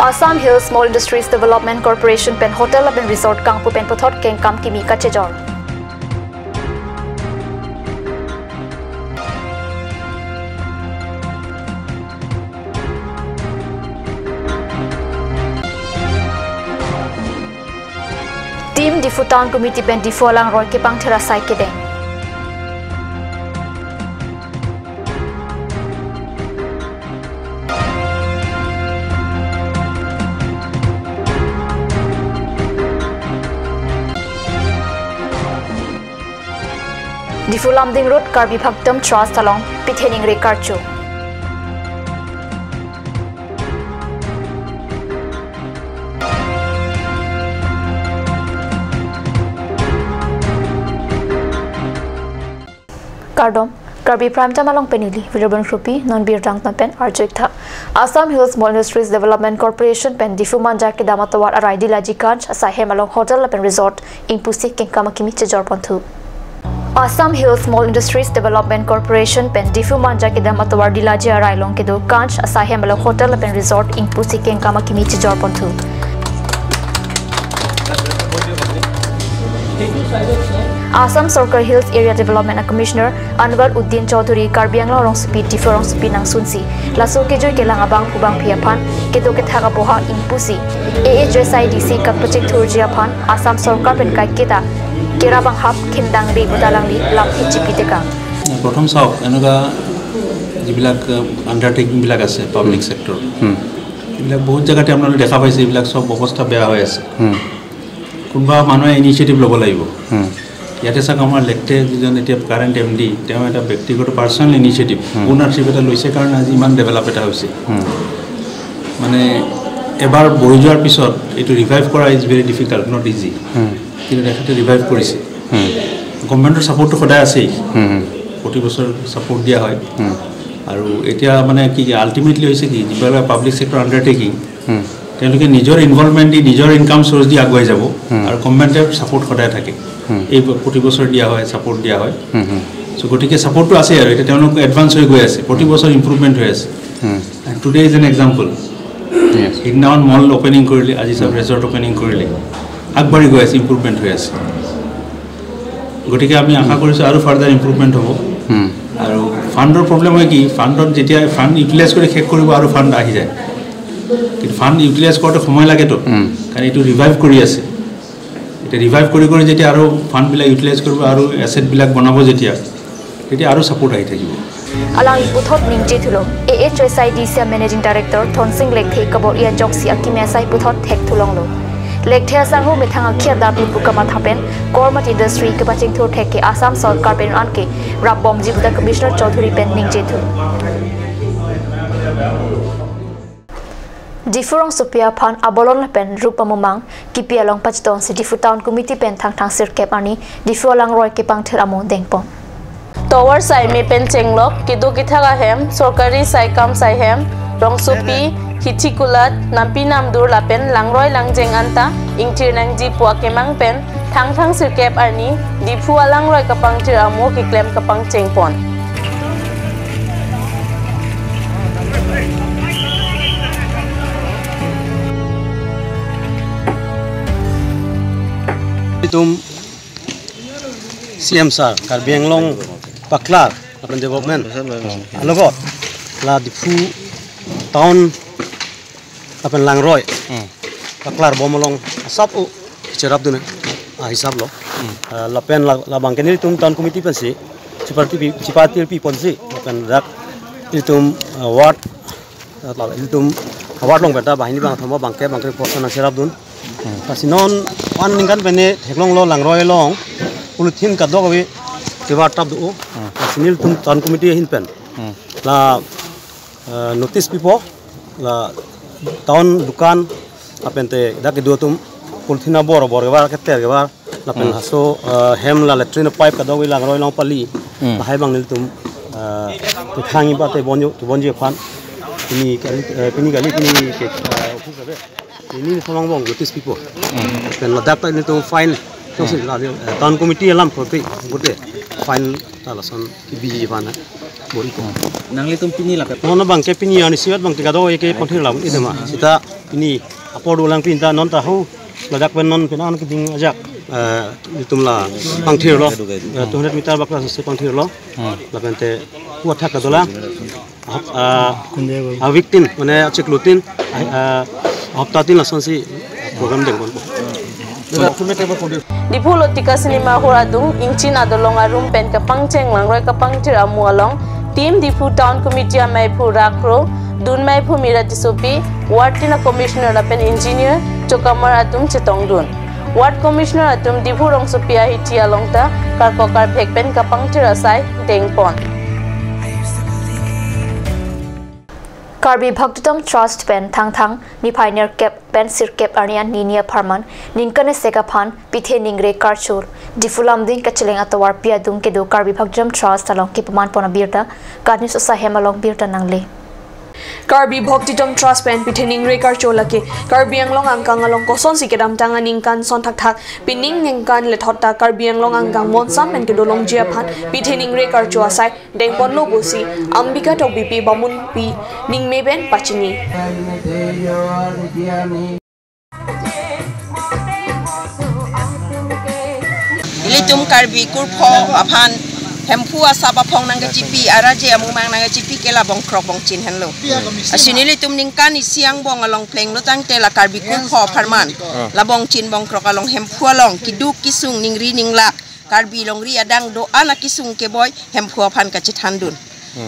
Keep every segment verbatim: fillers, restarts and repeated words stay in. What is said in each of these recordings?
Assam Hills Small Industries Development Corporation pen hotel lapen resort kangpu pen puthot kengkam kimi kachejor. Team Diphu Town Committee pen Diphu alangroi kepangthir asai kedeng. Diphu Lumding Road Karbi Bhaktam Trust along pitheningri karcho. Kardom, Karbi Prime Time along pen neli Wirbon Kropi, non birta angtan pen arju-ik tha. Assam Hills Small Industries Development Corporation pen Diphu Manja kedam atovar arai Dilaji Ganj asai hem along hotel lapen resort ingpusi kengkam akimi chejor ponthu. Assam Hills Small Industries Development Corporation pen Diphu Manja kedam atovar Dilaji arai along kedo Ganj asai hem along hotel lapen resort ingpusi kengkam akimi chejor ponthu. Assam Sorkar Hills Area Development a Commissioner Anwar Uddin Chowdhury Karbi Anglong rongsopi Diphu rongsopi nangsunsi laso kejui kelang abangphu bangphi aphan kedo kethak apoha ingpusi A H S I D C kapachingthurji aphan Assam Sorkar pen kaiketa kerap anghap khindangri budalangli lamphit chipi tekang. প্ৰথম চাওক, এনেকুৱা যিবিলাক আণ্ডাৰটেকিংবিলাক আছে public sector, এইবিলাক বহুত জেগাতে আপোনালোকে দেখা পাইছে, এইবিলাক চব অৱস্থা বেয়া হৈ আছে। কোনোবা মানুহে ইনিচিয়েটিভ ল'ব লাগিব। ইয়াতে চাওক, আমাৰ লেকটে যিজন এতিয়া কাৰেণ্ট এম ডি, তেওঁ এটা ব্যক্তিগত পাৰ্চনেল ইনিচিয়েটিভ, অ'নাৰশ্বিপ এটা লৈছে কাৰণে আজি ইমান ডেভেলপ এটা হৈছে। মানে এবাৰ বহি যোৱাৰ পিছত এইটো ৰিভাইভ কৰা is very difficult, not easy. কিন্তু তেখেতে ৰিভাইভ কৰিছে। গভৰ্ণমেণ্টৰ ছাপোৰ্টটো সদায় আছেই, প্ৰতি বছৰ ছাপোৰ্ট দিয়া হয়। আৰু এতিয়া মানে কি, আল্টিমেটলি হৈছে কি, যিবিলাক পাব্লিক ছেক্টৰ আণ্ডাৰটেকিং, তেওঁলোকে নিজৰ ইনভলভমেণ্ট দি, নিজৰ ইনকাম চ'ৰ্চ দি আগুৱাই যাব। আৰু গভৰ্ণমেণ্টে ছাপোৰ্ট সদায় থাকে। এই ব-, প্ৰতি বছৰ দিয়া হয়, ছাপোৰ্ট দিয়া হয়। চ' গতিকে ছাপোৰ্টটো আছে আৰু এতিয়া তেওঁলোক এডভান্স হৈ গৈ আছে, প্ৰতি বছৰ ইম্প্ৰুভমেণ্ট হৈ আছে। And today is an example. সিদিনাখন মল অপেনিং কৰিলে, আজি চব ৰেজৰ্ট অপেনিং কৰিলে, আগবাঢ়ি গৈ আছে, ইম্প্ৰুভমেণ্ট হৈ আছে। গতিকে আমি আশা কৰিছোঁ আৰু ফাৰ্ডাৰ ইম্প্ৰুভমেণ্ট হ'ব। আৰু ফাণ্ডৰ প্ৰব্লেম হয় কি, ফাণ্ডত যেতিয়া ফাণ্ড ইউটিলাইজ কৰি শেষ কৰিব আৰু ফাণ্ড আহি যায়, কিন্তু ফাণ্ড ইউটিলাইজ কৰোঁতে সময় লাগেতো, কাৰণ এইটো ৰিভাইভ কৰি আছে। এতিয়া ৰিভাইভ কৰি কৰি যেতিয়া আৰু ফাণ্ডবিলাক ইউটিলাইজ কৰিব আৰু এছেটবিলাক বনাব যেতিয়া, তেতিয়া আৰু ছাপোৰ্ট আহি থাকিব। Alangli puthot ningje thulo, A H S I D C a Managing Director Thonsing Lekthe kabor-i ajoksi akimi asai puthot thek thulonglo. Lekthe asangho methang akhir dapli pu kamatha pen Kormat Industry kepachingthur thek ke Assam Sorkar pen anke rapbomji puta Commissioner Chowdhury pen ningje thu. Diphu rongsopi aphan abolon lapen rup amumang kipi along pachetongsi Diphu Town Committee pen Thangthang sirkep arni Diphu alangroi kepangthir amo dengpon. Tovar saime pen chenglok, kedo kethak ahem, sorkari saikam saihem, rongsopi, khichi kulat, nampi namdur lapen langroi langjeng anta ingthir nangji pu akemang pen Thangthang sirkep arni Diphu alangroi kepangthir amo keklem kepangchengpon. Itum C M sir, Karbi Anglong paklar lapen development alogot la Diphu town lapen langroi paklar bom along asap o cherapdun ahisap lo. Ah, lapen la, labang ke nelitum town committee pensi chiparti pi, chiparti piponsi lapen dak itum, ah, ward, ah, la itum ward along beta banghini bangthom bangkep bangkre post nangcherapdun. Lasi non pan ningkan pen ne theklonglo langroi along polythene kadokave kevar tap do. Lasi nelitum town committee ahin pen la, eh, notice pipo, la town dukan lapen te dak kedo atum polythene abor abor kevar keter kevar lapen haso, eh, hem la latrine pipe kadokave langroi along pali. Lahai bang nelitum, eh, kethang iba te bonjo, bonjo aphan. Pini kali, eh, pini kali, pini ke, eh, office ave. Pini samang bong notice pipo. Pen ladak ta nelitum fine. Tongsi la, eh, town committee alam kote, kote fine ta lason kibiji aphan. Nanglitum pini lapen. Non abang ke pini ani siwat abang ke kadokave pangthir lam itu ma. Seta pini apor dolang pini ta non ta ho. Ladak pen non pen an keding ajak, eh, itum la pangthirlo. Eh, two hundred meter bak la si pangthirlo. Lapen te kuat thak kadola. Ah, ah, victim, mane achiklo tin, ah, hapta tin lasonsi program dengponpo. Diphu Lotika Cinema Hall adung, ingchin adolong arum pen kapangcheng langroi kapangthir amu along, Team Diphu Town Committee ameiphu Rakro, dun meiphu Mira Tissopi, Ward tin a Commissioner lapen Engineer, Chokamar atum chetongdun. Ward Commissioner atum Diphu rongsopi ahithi along ta karkok karphek pen kapangthir asai dengpon. Karbi Bhaktitam Trust pen Thangthang niphai nerkep pen sirkep arni an nini apharman ningkan isi aphan pithe ningre karcho Diphu Lumding kacheleng atovarpi adung kedo Karbi Bhaktitam Trust along kepamanpon abirta, KAT News asahem along birta nangle. Karbi Bhaktitam Trust pen pithe ningre karcho lake Karbi Anglong angkang along kosonsi kedamtang aningkan son thakthak pining ningkan lethot ta Karbi Anglong angkang monsam pen kedolongji aphan pithe ningre karcho asai dengponlo pusi Ambika Tokbipi Bamunpi ningme pen pachini. Ilitum Karbi kurpho aphan Hemphu asap aphong nangkachipi, araje amumang nangkachipi ke la bongkrok bongchin henlo. Lasi nelitum ningkan isi angbong along plenglo tangte la Karbi kurpho apharman la bongchin bongkrok along Hemphu along keduk kesung ningri ninglak Karbi longri adang do-an akesung keboi Hemphu aphan kachethandun.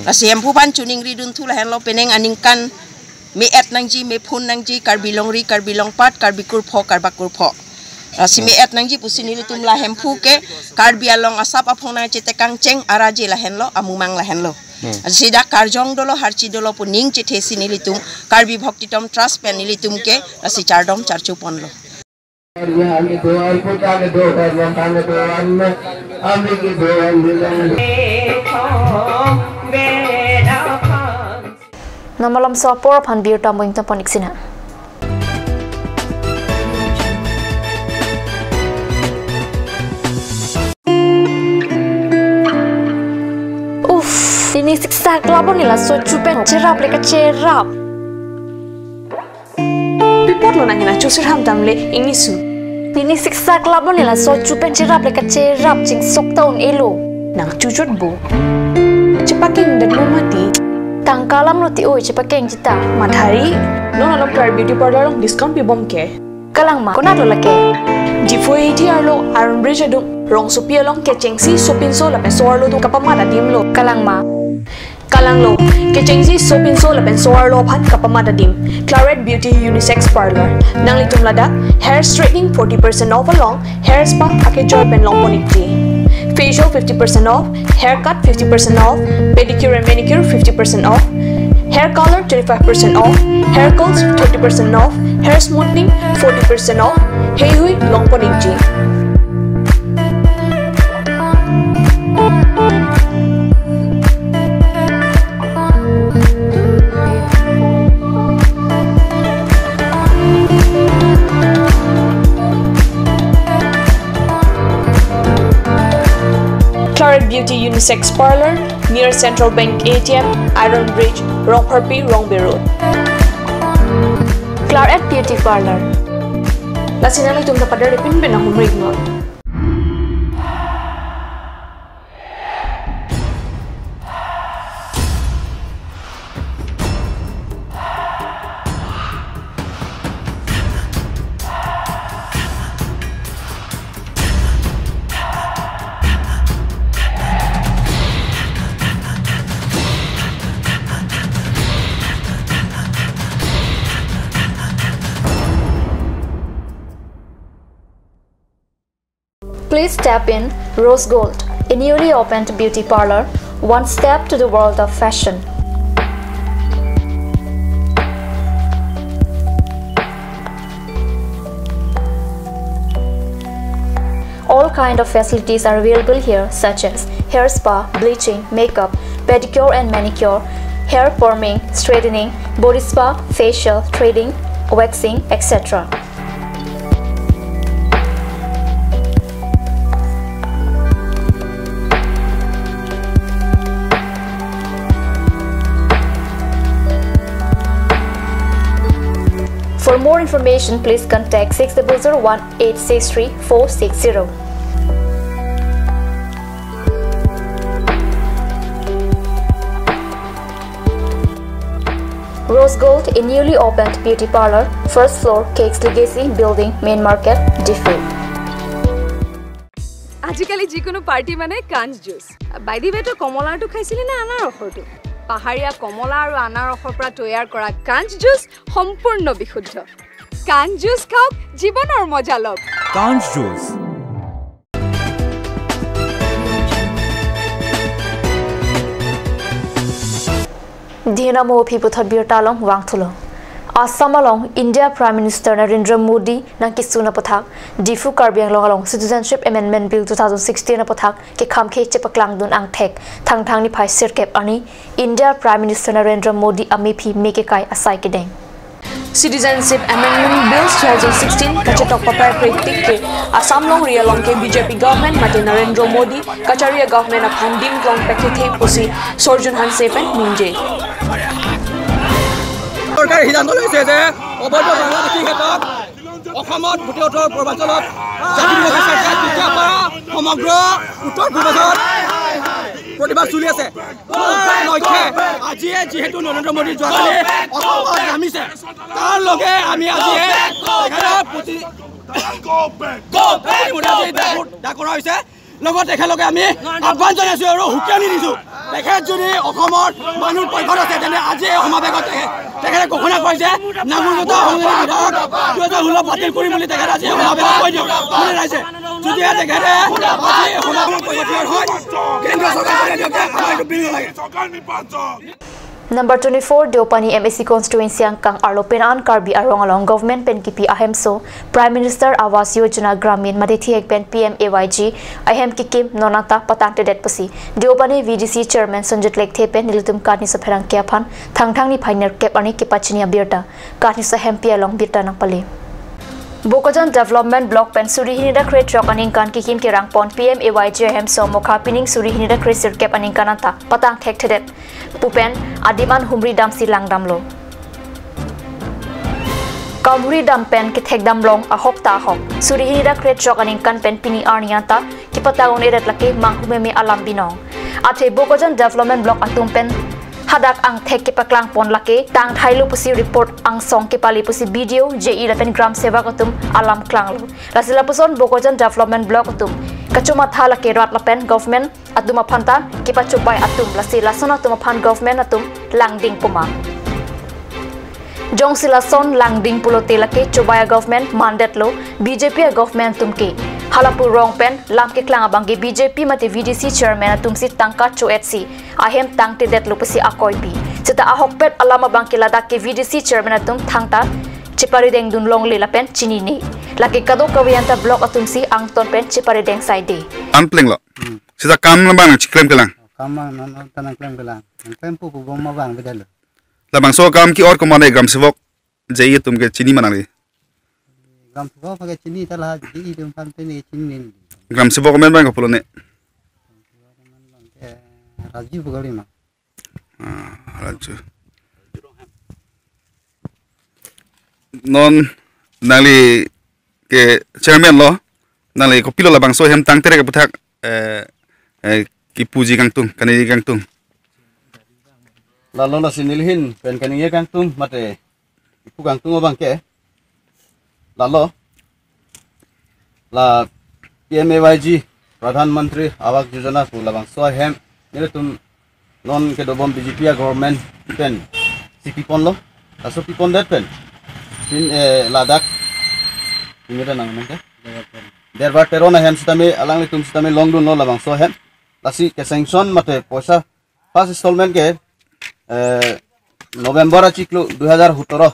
Lasi Hemphu aphan choningridun thu lahenlo penang aningkan me-et nangji, mephun nangji, Karbi longri, Karbi longpat, Karbi kurpho, Karbak kurpho. Lasi me-et nangji pusi nelitum la Hemphu ke Karbi along asap aphong nangchetekangcheng araje lahenlo, amumang lahenlo. Lasi dak karjong dolo, harchi dolo pu ning chethesi nelitum Karbi Bhaktitam Trust pen nelitum ke lasi chardom charchoponlo. Non malomso apor aphan birta mo ingtonpon ik sina. Uff, nini siksak labon ni laso chupen cherap le kacherap. Pi apotlo nang hena chusir ham tamle ingni su. Nini siksak labon ni laso chupen cherap le kacherap chingsok ta un-elo. Nang chuchot bo. Chepakeng det lo mati. Tangka alam lo ti oi chepakengji ta. Mathari, non along Klar Beauty Parlour along discount pibom ke. Kalang ma, konat lo lake? Diphu A T arlo, Iron Bridge adung, rongsopi along kechengsi sopinso lapen so-arlo atum kapamat adim lo. Kalang ma? Kalanglo, kechengsi sopinso lapen so-arlo aphan kapamat adim. Claret Beauty Unisex Parlour. Nanglitum ladak hair straightening forty percent off along hair spa akejoi pen longpon ikji. Facial fifty percent off, haircut fifty percent off, pedicure and manicure fifty percent off, hair color twenty-five percent off, hair curls thirty percent off, hair smoothing forty percent off, heihui longpon ikji. Claret Beauty Unisex Parlour, near Central Bank A T M, Iron Bridge, Rongpharpi, Rongbe Road. Claret Beauty Parlour. Lasi nanglitum ta pader pinpin ahumrik non. Please step in Rose Gold, a newly opened beauty parlour, one step to the world of fashion. All kind of facilities are available here, such as hair spa, bleaching, makeup, pedicure and manicure, hair perming, straightening, body spa, facial, threading, waxing, et cetera. For more information, please contact six double zero one eight six three four six zero. Rose Gold, a newly opened beauty parlor, first floor, Cakes Legacy Building, Main Market, Diphu. আজিকালি যিকোনো পাৰ্টি মানে কাঞ্চ juice. By the ৱে, তই কমলাৰটো খাইছিলি নে আনাৰসৰটো? পাহাৰীয়া কমলা আৰু আনাৰসৰ পৰা তৈয়াৰ কৰা কাঞ্চ জুচ সম্পূৰ্ণ বিশুদ্ধ। কাঞ্চ জুচ খাওক, জীৱনৰ মজা লওক। Kanj Juice. Dihina mo aphi puthot birta along vangthulo. Assam along India Prime Minister Narendra Modi nangkesun aputhak, Diphu Karbi Anglong along Citizenship Amendment Bill two thousand sixteen aputhak kekhamkhe chepaklangdun angthek Thangthang niphai sirkep arni India Prime Minister Narendra Modi amephi me kekai asai kedeng. Citizenship Amendment Bill two thousand sixteen kachetok papai praktik ke Assam longri along ke B J P government mate Narendra Modi kachari a-government aphan dim klong pekethe pusi Sorjun Hanse pen ningje. চৰকাৰে সিদ্ধান্ত লৈছে যে অবৈধ বাংলাদেশী ক্ষেত্ৰত অসমত গোটেই উত্তৰ পূৰ্বাঞ্চলত জাতি দিব বিচাৰিছে। তেতিয়াৰ পৰা সমগ্ৰ উত্তৰ পূৰ্বাঞ্চলত প্ৰতিবাদ চলি আছে। তাৰ লক্ষ্যে আজিয়ে যিহেতু নৰেন্দ্ৰ মোদী যোৱাকালি অসমত নামিছে, তাৰ লগে আমি আজিয়ে তেখেতৰ প্ৰতি, প্ৰতি মুহূৰ্তে আজি ডাক, ডাক কৰা হৈছে। লগত তেখেতলোকে আমি আহ্বান জনাইছো আৰু হুকিয়ানি দিছো, তেখেত যদি অসমৰ মানুহ পক্ষত আছে, তেনে আজি এই সমাৱেশত তেখে-, তেখেতে ঘোষণা কৰিছে, নাগৰিকতা সংশোধনী বিধেয়ক দুহেজাৰ ষোল্ল বাতিল কৰিম বুলি তেখেতে আজি এই সমাৱেশত কৈ দিয়ক। শুনে ৰাইজে, যদিহে তেখেতে আজি এই সমাৱেশত পক্ষত হয়, কেন্দ্ৰ চৰকাৰে দিয়ক, আমাৰ এইটো বিল নালাগে। Number twenty-four Deopani M A C constituency angkang arlo pen an Karbi arong along government pen kipi ahemso Prime Minister Awas Yojana Gramin mate thihek pen P M A Y G ahem kekim nonata patangtedet pusi Deopani V D C Chairman Sanjit Lekthe pen nelitum kanghni so pherangke aphan Thangthang niphai nerkep arni kepachini abirta kanghni so hempi along birta nangpale. Bokajan Development Block pen suri hini dak krethrok aningkan kekim kerangpon P M A Y G ahemso mokha pining suri hini dak kresirkep aningkan anta patang thekthedet pu pen adim an humri damsi langdamlo. Kamhumri dam pen kethekdam long ahok ta ahok. Suri hini dak krethrok aningkan pen pini arni anta kepatang un-edet lake manghumeme alam binong. Athe Bokajan Development Block atum pen hadak angthek kepaklangpon lake tangthailo pusi report angsong kepale pusi B D O, J E lapen Gram Sevak atum alam klanglo. Lasi lapuson Bokajan Development Block atum kachomatha lake rat lapen government atum aphan ta kepachobai atum, lasi lason atum aphan government atum langding puma. Jongsi lason langding pulote lake chobai a-government mandetlo, B J P a-government atum ke. Halapu rong pen lam keklang abang ke B J P mate V D C chairman atum si tangka cho-et si ahem tangtedetlo pusi akoipi. Seta ahokpet alam abang ke ladak ke V D C chairman atum thangta cheparidengdun longle lapen chinine. Lake kadokave anta block atum si angton pen cheparideng saide. An plenglo. Hmm. Seta kam abang chiklem kelang. Kam abang non non ta nangklem kelang. Nangklem pu pu bom abang bedalo. Labangso akam ke-or komat ne Gram Sevak J E atum ke chini ma nangli? Gram Sevak ke chini ta la, J E atum aphan pen ke chini neli. Gram Sevak amen abang kopilo ne? Eh, Rajiv Gari ma. Ah, Rajiv. Non nangli ke chairman lo, nangli kopilo labangso ahem tangtere ke aputhak, eh, eh, kipuji kangtung, kaningje kangtung? Lalo lasi neli ahin pen kaningje kangtung mate kipu kangtung abang ke. Lalo la P M A Y G, Pradhan Mantri Awas Yojana pu labangso ahem nelitum non kedobom B J P a-government pen si piponlo. Laso pipondet pen pin, eh, ladak pin meta nang nang ke? Durbar Teron ahem sitame alanglitum sitame longdunlo labangso ahem. Lasi ke-sanction mate poisa first installment ke, eh, November achiklo dui hazar sotoro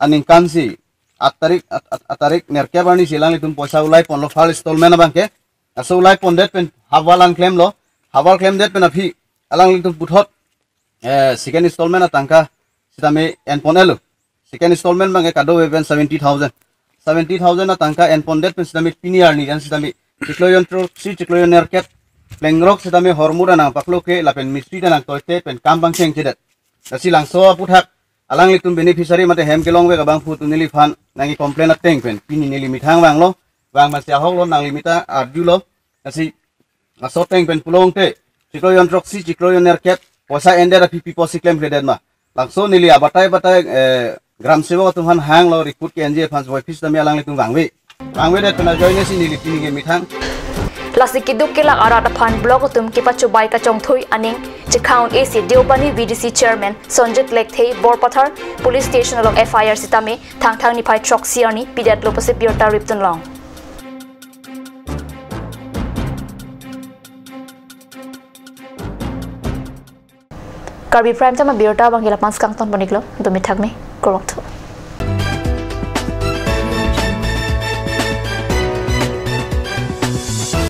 aningkan si aat tarik, aat, aat, aat tarik nerkep arni si alanglitum poisa ulaiponlo first installment abang ke. Laso ulaipondet pen half wall an klemlo. Half wall klemdet pen aphi alanglitum puthot, eh, second installment atangka sitame enpon-etlo. Second installment abang ke kadokave pen seventy thousand. Seventy thousand atangka enpondet pen sitame pini arni an sitame chiklo jon throksi chiklo jon nerkep plengrok sitame hormu ta nangpaklo ke lapen mistri ta nangtoite pen kam abang chengchedet. Lasi labangso aputhak alanglitum beneficiary mate hem kelongvek abangphu atum neliphan nangke complain ateng pen pini neli methang vanglo, vang masi ahoklo, nangli mita arjulo, lasi laso ateng pen pulote chiklo jon throksi, chiklo jon nerkep poisa endet aphi pi pusi klemkledet ma. Laso neli abatai batai, eh, gram sevak atum aphan hanglo, report ke-enji aphan voiphit tame alanglitum vangve. Vangvedet pen ajoine si neli pini ke methang. Lasi keduk kelak arat aphan block atum kepachobai kachongthui aning chekhang un-e si Deopani V D C chairman Sonjit Lekthe Borpathar police station along F I R sitame Thangthang niphai throksi arni pidetlo pusi birta ripdunlong. Karbi Prime Time abirta abang ke lapu-an si kangton pon-iklo, dumi thakme, kurvangthu.